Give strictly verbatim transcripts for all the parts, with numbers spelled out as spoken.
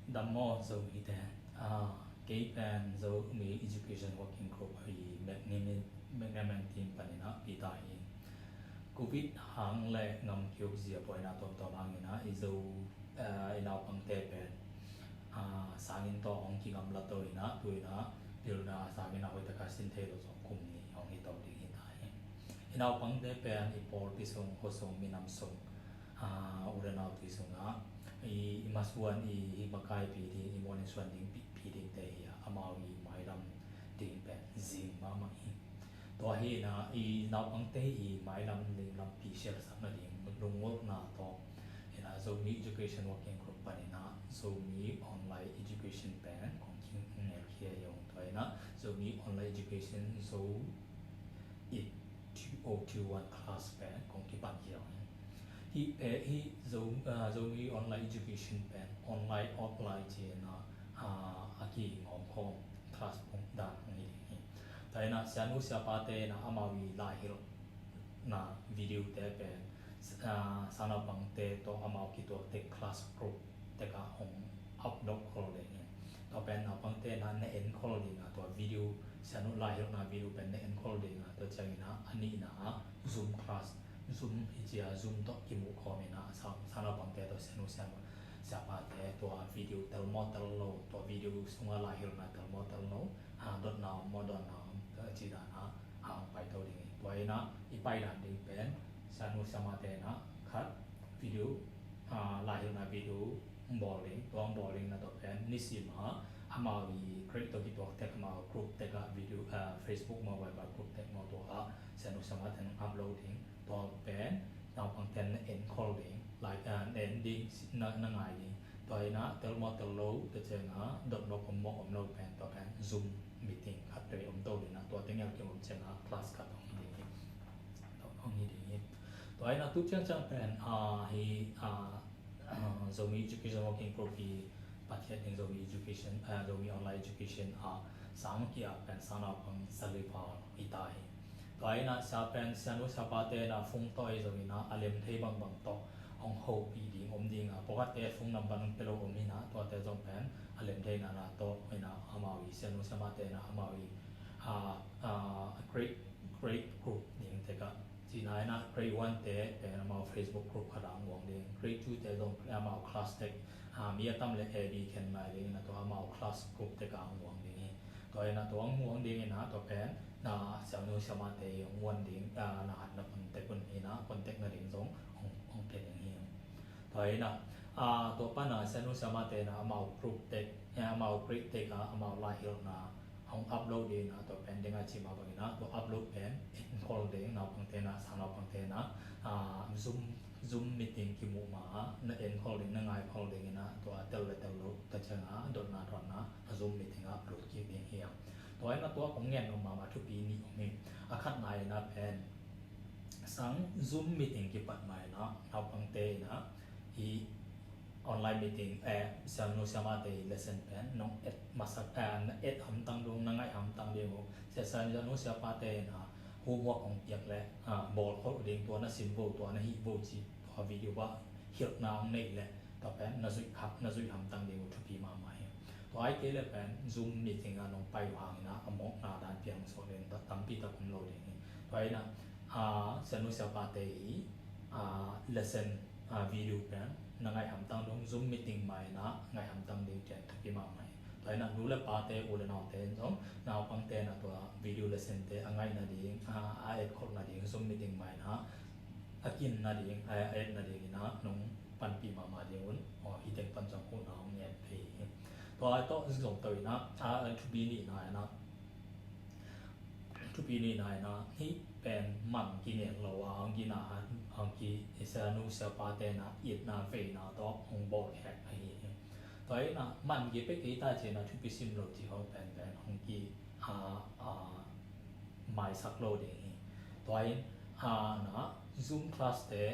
Dam maw Zomite. Ah, kei pen Zomi Education Working Group ahi Magnament, Magnament team panin ah Peter hi. Covid hang le ngam kiuk zia buaina tuamtuam hangin ah i Zo, ah, i naupangte pen, ah, sanginn tawh hong kigamla to in ah, tu in ah pilna sanginn ah hoihtak a sin thei lo zong kum nih hong hi to ding hi ta hi. I naupangte pen i pawlpi sung, khua sung, minam sung, ah, u le nau tui sungah i, i masuan, i, i makaipi ding, i muan i suan ding pi, pi dingte hi a, amau i mailam ding pen zing mahmah hi. Tua hi in ah i naupangte i mailam ding lampi sialsak nading lungngolhna tawh in ah Zomi Education Working Group panin ah Zomi Online Education pen kong kingelkhia hi ung. Tua in ah Zomi Online Education Zo it two oh two one class pen kong kipan hi ung. Hih, eh, hih Zo, ah, Zomi Online Education pen online, offline ci-in ah, ah, a kingawm khawm class pung dan hong hi ding hi. Tua in ah sianu siapate in ah amau i laihilhna video te pen, ah, sangnaupangte tawh amau kituakte class group tek ah hong upload khol ding hi. Tua pen naupangte in ah na en khol ding a, tua video, sianu laihilhna video pen na en khol ding a, tua ciangin ah a nihna ah Zoom class, Zoom hi ci a, Zoom tawh kimuh khawm in ah sang, sangnaupangte tawh sianu sianu siapate tua video tel maw tel lo, tua video sungah laihilhna tel maw tel lo, ah, dotna om maw dotna om, tua ci dan ah, ah, hong paito ding hi. Tua in ah i paidan ding pen sianu siamate in ah khat video, ah, laihilhna video hong bawl ding, tua hong bawl ding in ah tua pen nisim ah amau i grade tawh kituak tek, amau group tek ah video, ah, Facebook maw, Viber group tek maw, tua ah sianu siamate in upload ding. Tua pen naupangte in na en khol ding, like, ah, na en ding, na, na ngai ding. Tua in ah tel maw tel lo, tua ciang ah dot maw om maw om lo pen, tua pen Zoom meeting khat vei om to ding ah, tua teng ah kiom ciang ah class khat hong hi ding hi. Tua hong hi ding hi. Tua in ah tu ciang ciang pen, ah, hi, ah, ah, Zomi Education Working Group i pathiat ding Zomi Education, ah, Zomi Online Education, ah, sang kia pen sangnaupang salival hi ta hi. Tua in ah sia pen sianu siapate in ah phone tawh ahi zongin ah a lem thei bangbang tawh hong hopih ding om ding a, pawlkhatte phone number hong pia lo om hi in ah, tuate zong pen a lem thei nana tawh in ah amau i sianu siamate in ah amau i, ah, ah, grade, grade group ding tek ah, cina in ah grade one te pen amau Facebook group khat ah hong muang ding, grade two te zong amau class tek, ah, mi a tam le A B khen lai ding in ah tua amau class group tek ah hong muang ding hi. Tua in ah tua hong muang ding in ah tua pen na sianu siamate hong muan ding, ah, na hat na contact un hi in ah contact nading zong hong, hong pia ding hi. Tua in ah, ah, tua pan ah sianu siamate in ah amau group tek, eh, amau grade tek ah amau laihilhna hong upload ding in ah, tua pen ding a ci mah bangin ah tua upload pen en khol ding, naupangte in ah, sangnaupangte in ah, ah, Zoom, Zoom meeting kimuh ma ah na en khol ding, na ngai khol ding in ah, tua tel le tel lo, tua ciang ah dotna dotna a Zoom meeting ah upload kik ding hi a. Tua in ah tua kong ngen nuam mahmah thupi nih om hi. A khatna in ah pen sang Zoom meeting kipat ma in ah naupangte in ah hih online meeting, eh, sianu siamate lesson pen nong et masak, eh, na et hamtang ding, na ngaih hamtang ding uh. Sia, sianu siapate in ah homework hong piak leh, ah, bawl khol ding, tua na sim vo, tua na hih vo ci, tua video ah hilhna hong neih leh tua pen na zuih khak, na zuih hamtang ding uh thupi mahmah hi. Tua ahih kei leh pen Zoom meeting ah nong pai uh hangin ah a mawkna dan piang sawh ding tampi tak om lo ding hi. Tua in ah, ah, sianu siapate i, ah, lesson, ah, video pen na ngaih hamtang ding, Zoom meeting ma in ah ngaih hamtang ding ciang thupi mahmah hi. Tua in ah nu le pate, u le naute in zong naupangte in ah tua video lesson te a ngaih nading, ah, a et khol nading, Zoom meeting ma in ah a kin nading, a, a et nading in ah nong panpih mahmah ding un. Aw, hih teng pan zong huhna hong ngen thei hi. Tua tawh zong to in ah, ah, thupi nihna in ah, thupi nihna in ah hih pen man kingen lo a, hong kina, hong ki, sianu siapate in ah itna veina tawh hong bawl khek ahi hi. Tua in ah man ki pek kei ta ci in ah thupi sim lo ci ho pen pen hong ki, ah, ah, maisak lo ding hi. Tua in, ah, na Zoom class te,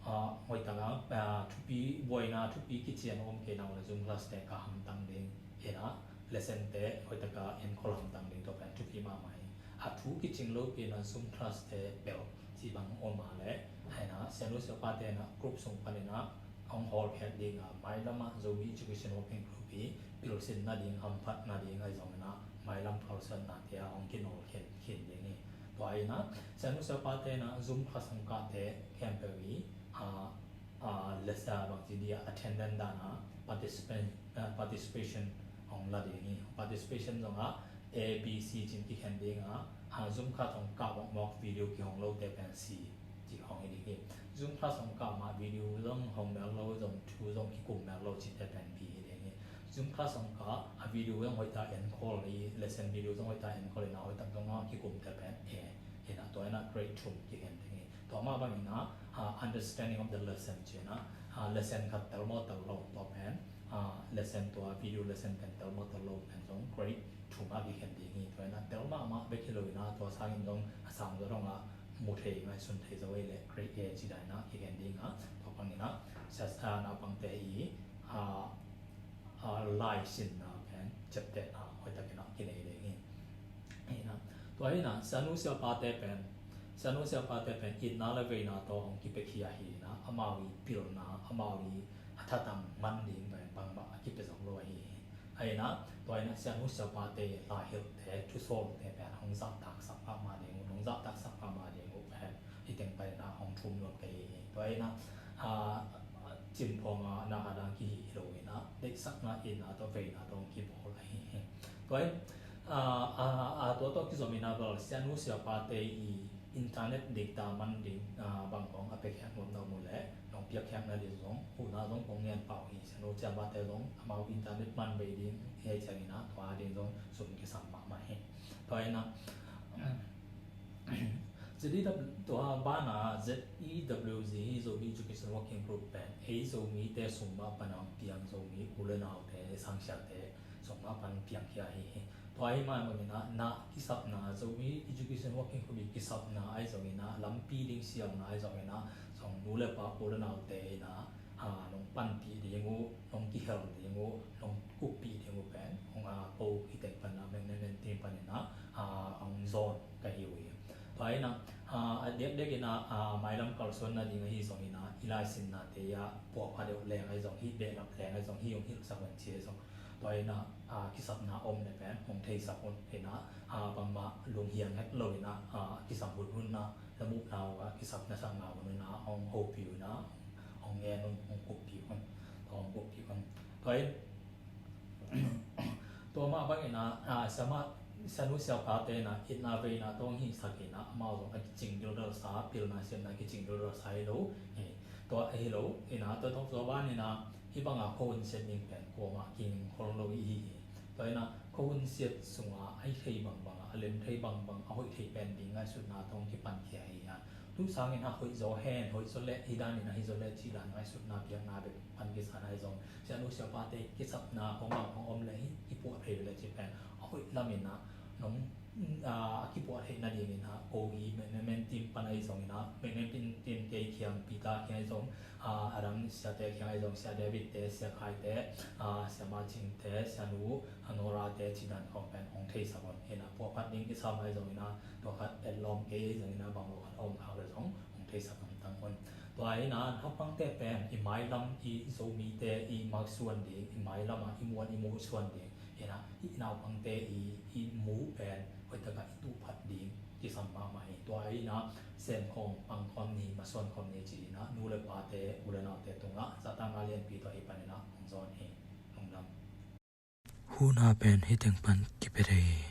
ah, hoihtak a, ah, thupi buaina, thupi kician om kei nang le Zoom class te ka hamtang ding hi in ah, lesson te hoihtak a en khol hamtang ding, tua pen thupi mahmah hi. A thu kicing lo pi in ah Zoom class te bel ci bang om a leh, hi in ah sianu siapate in ah group sung pan in ah hong hawlkhiat ding a, mailam ah Zomi Education Working Group i pilsin nading, hamphat nading ahi zongin ah mailam kalsuannate ah hong kinawl khin khin ding hi. Tua in ah sianu siapate in ah Zoom class hong kahte khempeuh i a, a, lesa bangci dia attendant dan a participant, a, participation hong la ding hi. Participation zong ah A B C cin kikhen ding a, a, Zoom class hong kah mawkmawk video kihong lote pen C ci hong hi ding hi. Zoom class hong kah mah video zong hong mel lo, zong thu zong kikum mel lo cite pen B hi ding hi. Zoom class hong kah a, video zong hoihtak enkhol i, lesson video zong hoihtak enkhol in a, hoihtak zong a kikumte pen A hi in a, tua in a grade thum kikhen ding hi. Tua mah bangin a, a, understanding of the lesson ci in a, a, lesson khat tel maw tel lo tua pen, a, lesson tua video lesson pen tel maw tel lo pen zong grade thum ah kikhen ding hi. Tua in a tel mahmah bek hi lo in a, tua sangin zong a sang zaw dong a mu thei, ngaihsun thei zaw ei leh grade A ci dan in a kikhen ding a, tua bangin a sia, a, naupangte i, a, a, laisinna pen ciaptehna hoihtakin a kinei ding hi. Hi na, tua hi na, sianu siapate pen, sianu siapate pen itna le veina tawh hong kipiakhia hi na, amau i pilna, amau i a thatang man ding pen bangmah a kipia zong lo ahi hi. Ahi na, tua hi na, sianu siapate laihilhte, thusawlte pen hong zahtaksak mahmah ding uh, hong zahtaksak mahmah ding uh pen hi teng pen a hong thum nuam ka hi hi. Tua hi na, a, cimphuang a na a dang kihi hi lo in a, deihsakna itna tawh veina tawh hong kibawl ahi hi. Tua hi, a, a, a, tua tawh kizom in a bel sianu siapate i internet data man ding, a, bang hong a piakhiat nuam na om uh leh, hong piakkhiat nading zong huhna zong kong ngen pah uh hi. Sianu siapate zong amau internet man bei ding hi ciangin a, tua ding zong sum kisam mahmah hi. Tua hi na, Z E W, tua bana Z E W G hi, Zomi Education Working Group pen ei Zomite sung mah pan a piang, Zomi u le naute, sangsiate sung mah pan piangkhia hi hi. Tua hi mah bangin a, na kisapna, Zomi Education Working Group i kisapna ahi zongin a, lampi ding siamna ahi zongin a, zong nu le pa, u le naute in a, a, nong panpih ding uh, nong kihel ding uh, nong kuppih ding uh pen hong, a, ko hi teng pan a, Mengmeng Mentin panin a, a, hong zawn ka hi uh hi. Tua hi na, a, a diakdiak in a, a, mailam kalsuan nading ahi zongin a, i laisinnate a puahpha deuh leng ahi zong, hih behlap leng ahi zong, hih hong hilhsak un ci ahi zong, tua hi na, a, kisapna om le pen hong theisak un. Hi na, a, bangmah lunghiang het lo in a, a, kisam hunhun a, lamuhna uh a, kisapna sakna hunhun a hong hopih un a, hong ngen un, hong kuppih un, hong kuppih un. Tua hi, tua mah bangin a, a, siamah, sianu siapate in a itna veina tawh hong hisak in a, amau zong a kicing dildalsa, pilna siamna kicing dildalsa hi lo hi. Tua hi lo in a, tua tawh tua ban in a, hih bang a khuahun siat ding pen kuamah kingkhol lo i hi hi. Tua hi na, khuahun siat sung a a hi thei bangbang a, a lem thei bangbang, a hoih thei pen ding ngaihsutna tawh hong kipankhia hi a. Tu sangin a hoih zaw hen, hoih zaw leh, hi dan in a hi zaw leh cih dan ngaihsutna, biakna bek pan kisa na hi zong, sianu siapate kisapna hong bang hong om leh hi, kipuah thei ve leh cih pen a hoih lam in a, nong, a, a kipuah theih nading in a, ko i Mengmeng Mentin pan ahi zongin a, Mengmeng Mentin kei kiang, Peter kiang ahi zong, a, a dang siate kiang ahi zong, Sia David te, Sia Khai te, a, Sia Ma Cing te, sianu, a, Nora te cih dan khawng pen hong theisak un. Hi na, puahphat ding kisam ahi zongin a, tua khat etlawm kei ahi zongin a, bang lo khat a om khak leh zong hong theisak hamtang un. Tua hi na, naupangte pen i mailam, i Zomite i malsuan ding, i mailam a i muan i muhsuan ding, hi na, i naupangte i, i mu pen hoihtak a i tuhphat ding kisam mahmah hi. Tua hi na, sem khawm, pang khawm ni, masuan khawm ni ci hi na, nu le pate, u le naute tungah zahtakna lianpi tawh hih panin a hong zawn hi. Lungdam. Huhna pen hih teng pan kipia thei hi.